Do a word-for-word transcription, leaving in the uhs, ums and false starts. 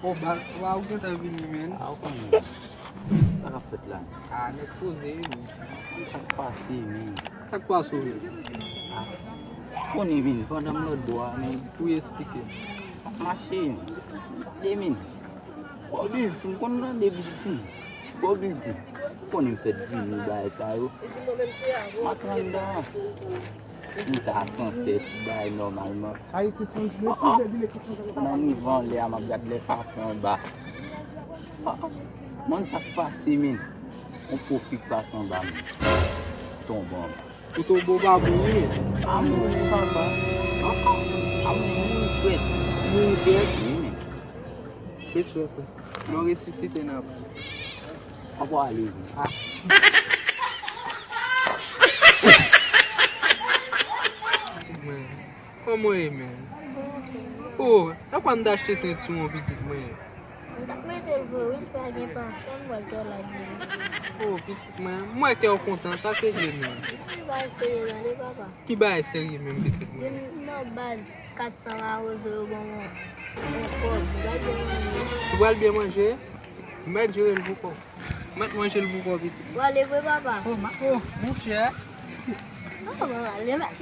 O, ba, ba, ou gentan vini, men. A, ou konnen. Sa k ap fèt la? A, nèg poze, wi, men. Sa k pase, men? Sa k pase w menm? A, konnen, men, pandan m lòt bò a, men. Pou eksplike. M ap mache, men. De, men. Bò bilding, m konn tande bilding. Bò bilding. Konnen m fèk vini bagay sa yo. M ap anndan. M ta sanse bay nòmalman. Nan nivo anlè a, m ap gad lè pase anba. Mwen sa k pase, men. On pwofit pase anba, men. Tonbe anba. Ou tonbe anba, wi. A mouri, papa. A mouri, frè. Mouri, frè. Wi, men. Respè, frè. Lè w resisite, n ap. Papa ale, wi. A. Pitit mwen. Kòman w ye, men? O, e pa m t achte sentiwon, pitit mwen. M t ap mete l vre, wi, m pa gen pasyans, m pral fè laj vre. O, pitit mwen, m wè kè w kontan, sa serye, men. Ki bagay serye, tande, papa. Ki bagay serye menm, pitit mwen? Vin nan baz kat san mawozo yo ban mwen yon kòb. Ou pral byen manje. Ou pral byen manje? Ou mèt jere l pou kò. Ou mèt manje l pou kò, pitit mwen. Ou ale vre, papa? O, ma, o, monchè. O, mwen ale, mèt.